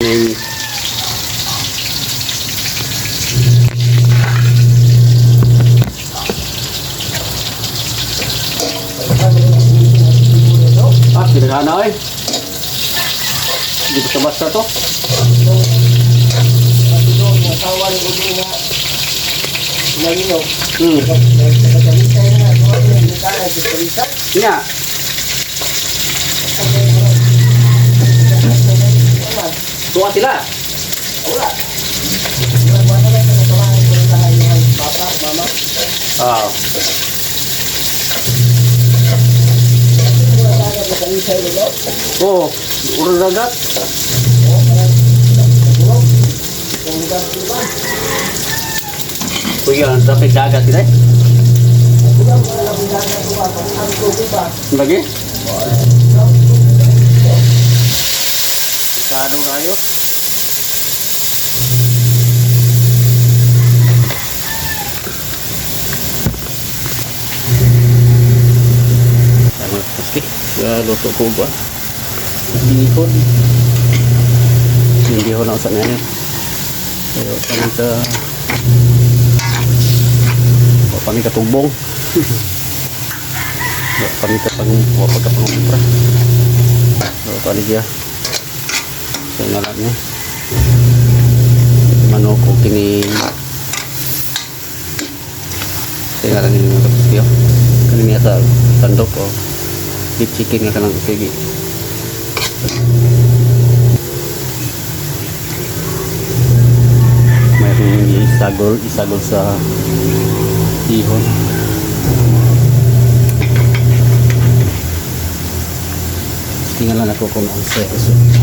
Morning. Ah, kinagana eh. Hindi basta-basta to. Nga. Tuwa sila. Ah. Oo, oh, dagat. Kuya, ang dapit dagat sila eh. Lagi? Kano kayo? Tama, paski. Luto ko ba? Bihon. Yung bihon ako sa ngayon. Pero kami ka... Wa pa mi katugbong. Wa pa mi ka pang wa pa ka pangumpra. So ito niya. So nga lang niya. Manok o kini sa nga lang ninyo mga kapatid. Kani niya sa sandok o beef chicken nga kanang sige. Mayroong isagol, isagol sa ihon. Tingnan lang ako kung ang sa resulta.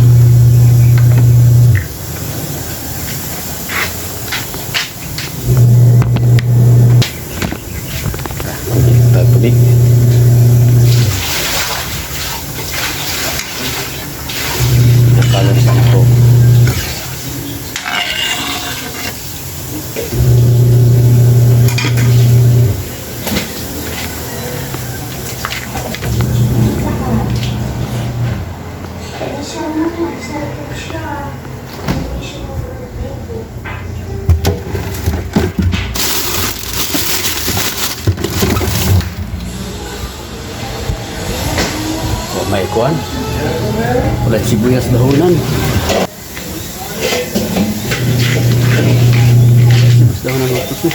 Ah, tubig. Kalan sa ako. Oh, may kuan. Wala sibuyas dahunan. Sibuyas dahunan ito siya.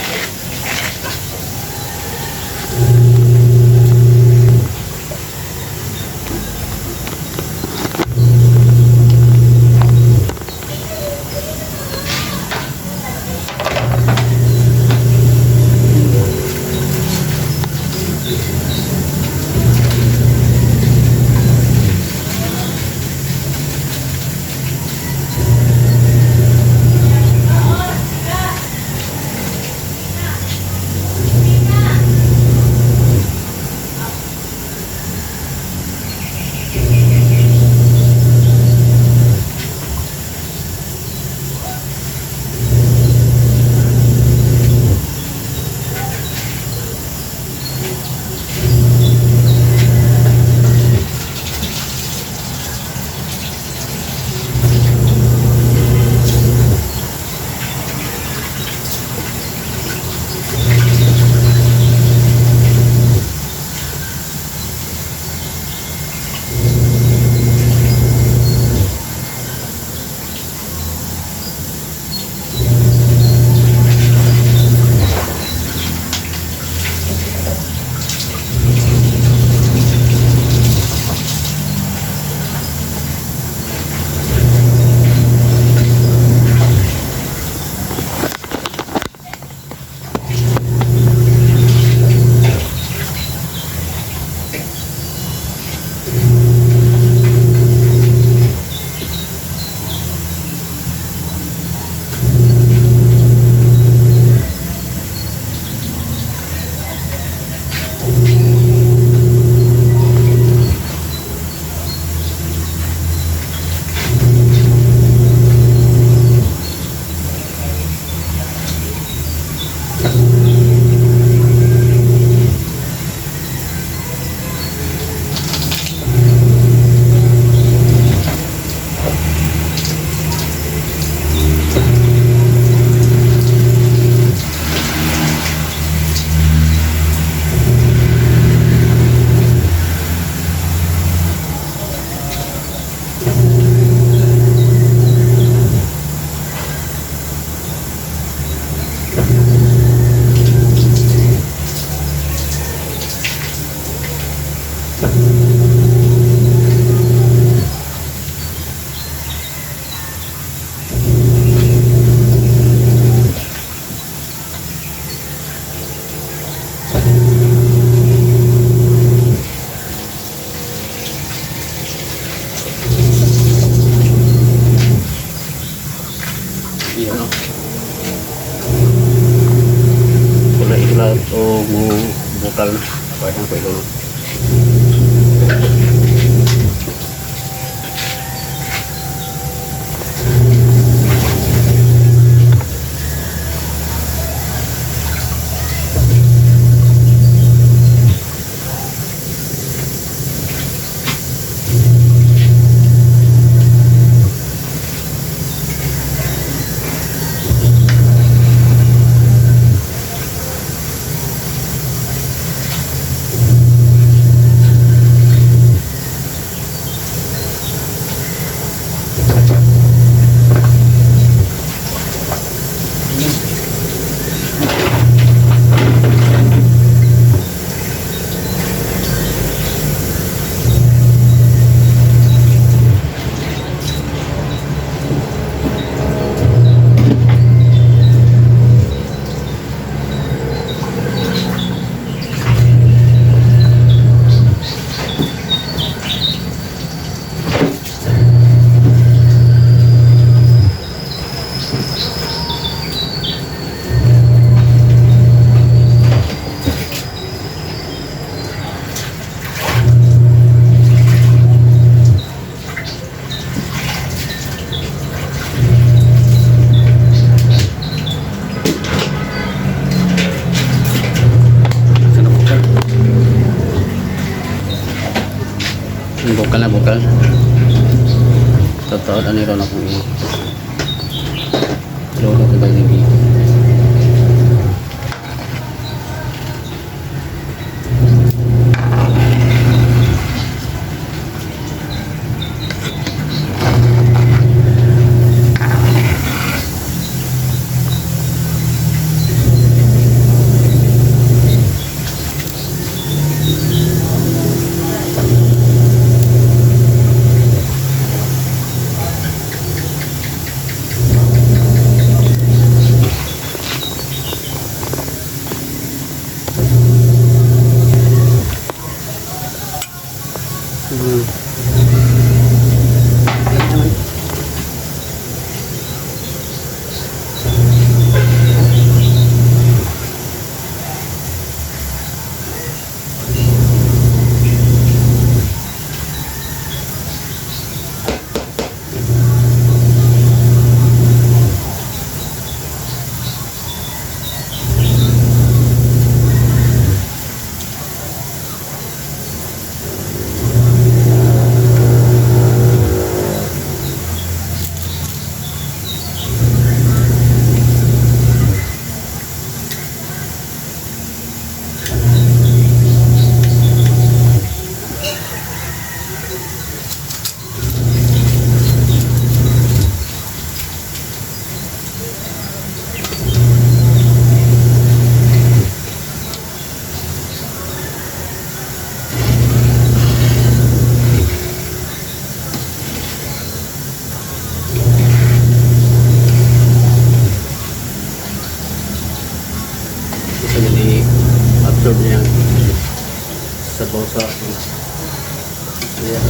Bukal na. Ako ay ko ilulot. Ano bukal? Ang bukal na bukal. Totoo na nito na kung lolo ko ba yung bihon. Gusto niya i-absorb niya ang sabaw sa iyang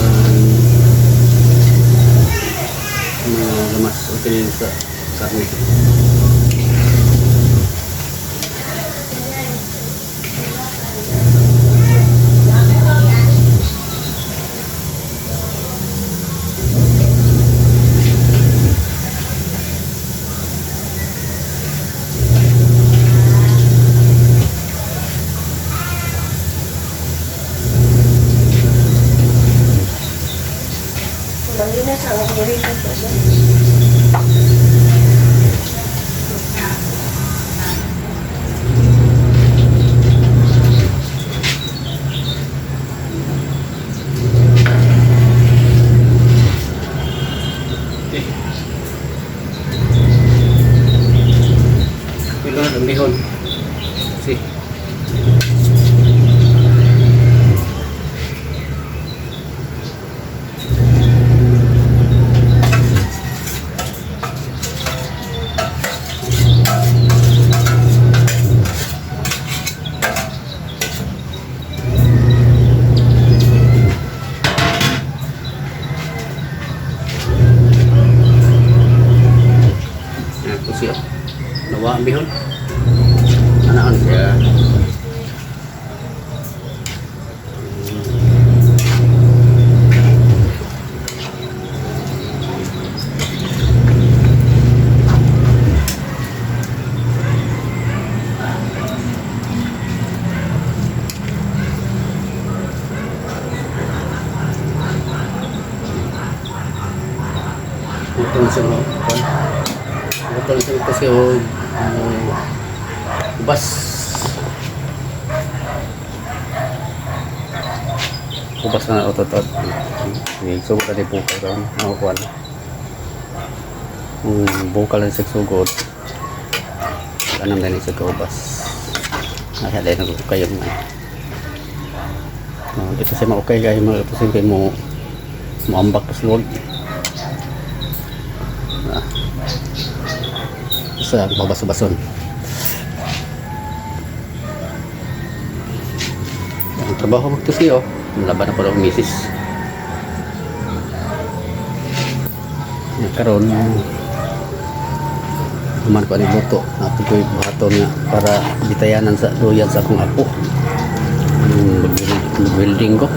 mga lamas o kinin sa karne. Mangina sa ang burrito po siya. Okay. Ilo ang bihon. Si. Ako siya. Nawa ang bihon. Ano siya? siya mga kuan. Luto na siya kasi og ubas. Ubas na utot-tot. Sugod na di bukal karon mga kuan. Bukal na siya sugod. Anam na ni siya kaubas. Ay, dahil nagkukayon na. Oh, dito siya maukay kay mga ito siya mo muambak pa sa luwag. Ah. Sa babaso-bason. Ang trabaho magtusi oh. Laban na po ang misis. Karon human ko ani luto ato ko'y buhaton nga para bitayanan sa duyan sa akong apo. Mag-welding ko.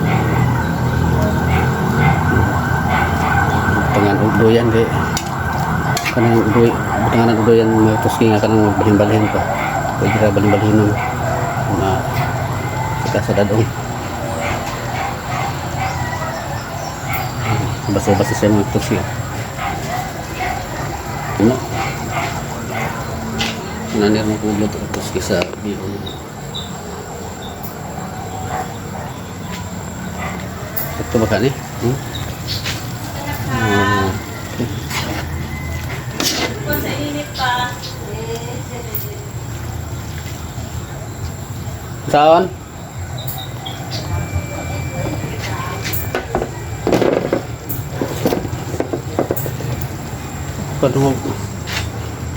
Butangan og duyan kay kanang duy butangan og duyan mga tuski nga kanang balhin-balhin pa. Pwede ra balhin-balhinon ma sa dadong. Basta-basta siya mga tuski. Ano? Nanir mo kung luto tuski sa bihon. Ito ba kani? Hmm? Ah, okay. Kung sa init pa. Saan? Kuno mo.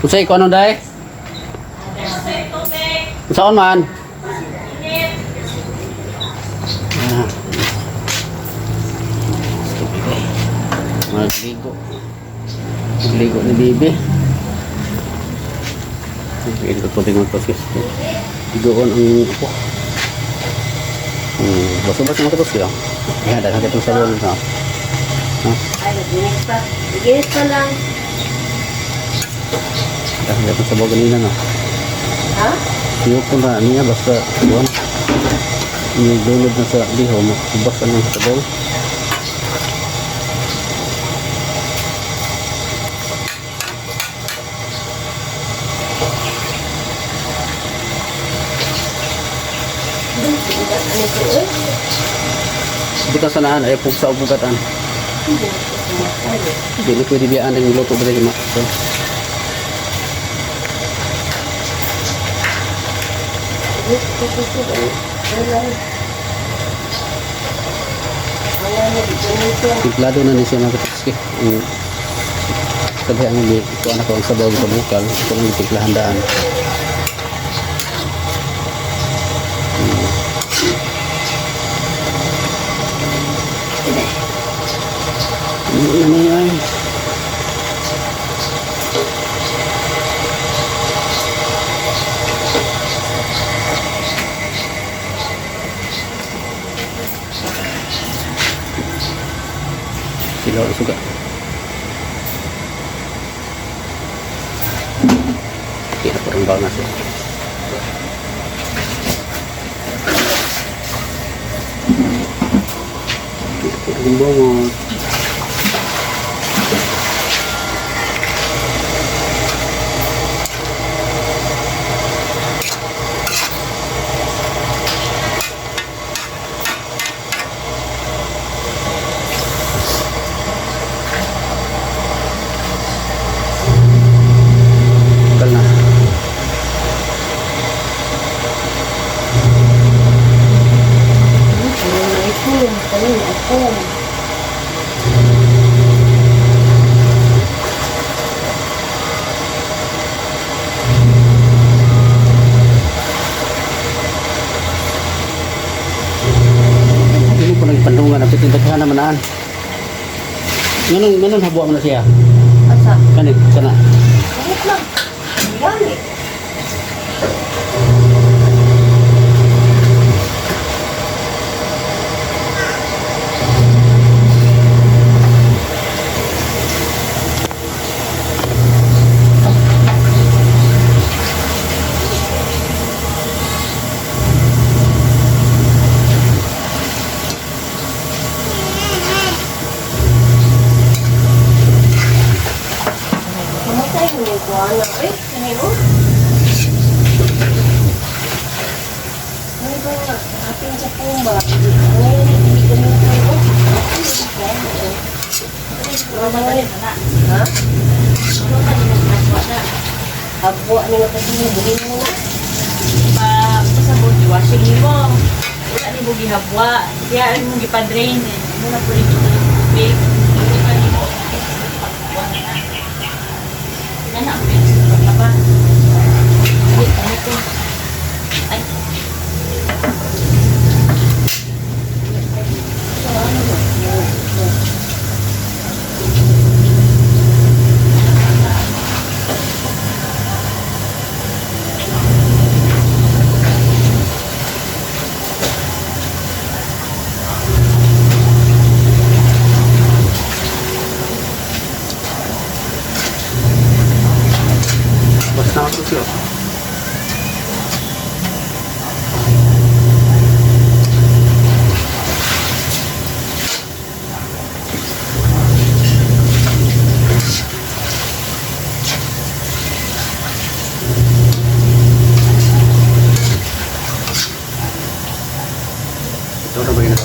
Usay ko ano dai? Sa tubig. Saan man? Init. Ah. Stupid eh. Magligo. Magligo ni Bibi. Hindi ko tubig magpasis. Ligoon ang upo. Basta-basta mga siya. Yan, dahil itong sabon na. Ha? Ay, nag-init pa. Nag-init pa lang. Dahil itong sabon kanina na. Ha? Siyo ko na niya basta buwan. Yung dulod na sa liho mo. Basta ng sabon. Ano ito eh? Bukan sanaan ay pugsa o bugatan. Hindi pwede biyaan ang niluto ba rin So, Templado na ni siya mga katuski. Ang kadhi ang bi kuan ako ang sabaw sa bukal, ito ang timplahan daan. Ano na yan? Sila ang suga. Hindi na parang bangas eh. Hindi na parang bangas. Kal na. Hindi ko nagpandungan ang pitindaghan naman naan. Nganong habuan mo na siya? Asa? Kani kana. Init lang. Gani. Kuha na. Eh, kanino? Ano ba nga? Atin sa pumba. Ngayon, hindi kami ko. Na. Ha? Ano ka nila ginagawa na? Habwa ni nga kasi buhin mo na. Pa, sa body washing nimo. Wala ni mo gihabwa. Kaya ay mo gipa-drain eh. Mo na puli ito ng tubig. Hindi pa nimo pagbuwan na. Nana ang pins paglaba. Ay, ano to? Ay, Basta na ako siya. Ito na ba yun?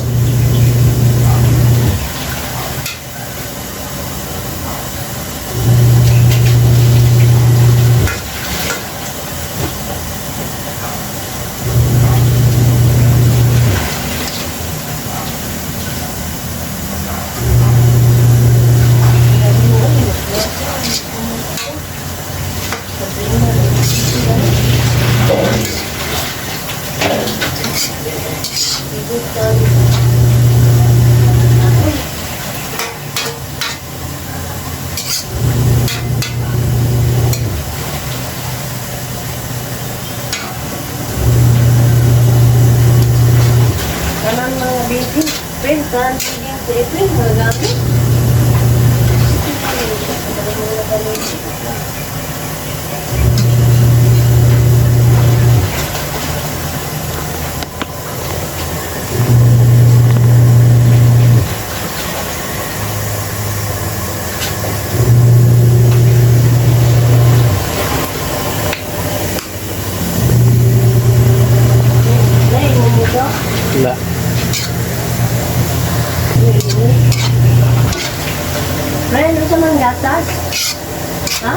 Kanang mga baby. Print, kanang baby sa April, mga gamit. Nay, mumuga. Wala. Brian, ano sa mga gatas? Ha?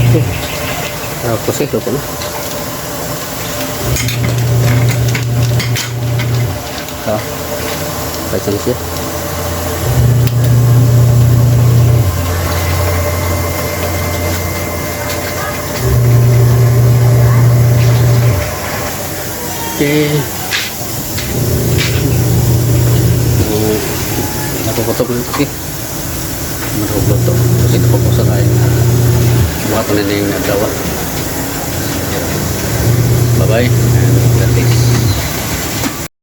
Okay. Tapos ito ko na. Ito. Kahit saan siya. Okay. So, nakukutob na ito. Okay. Maruglo to. Kasi ito po sa kain na buhat na yung nagawa. Bye-bye and God bless.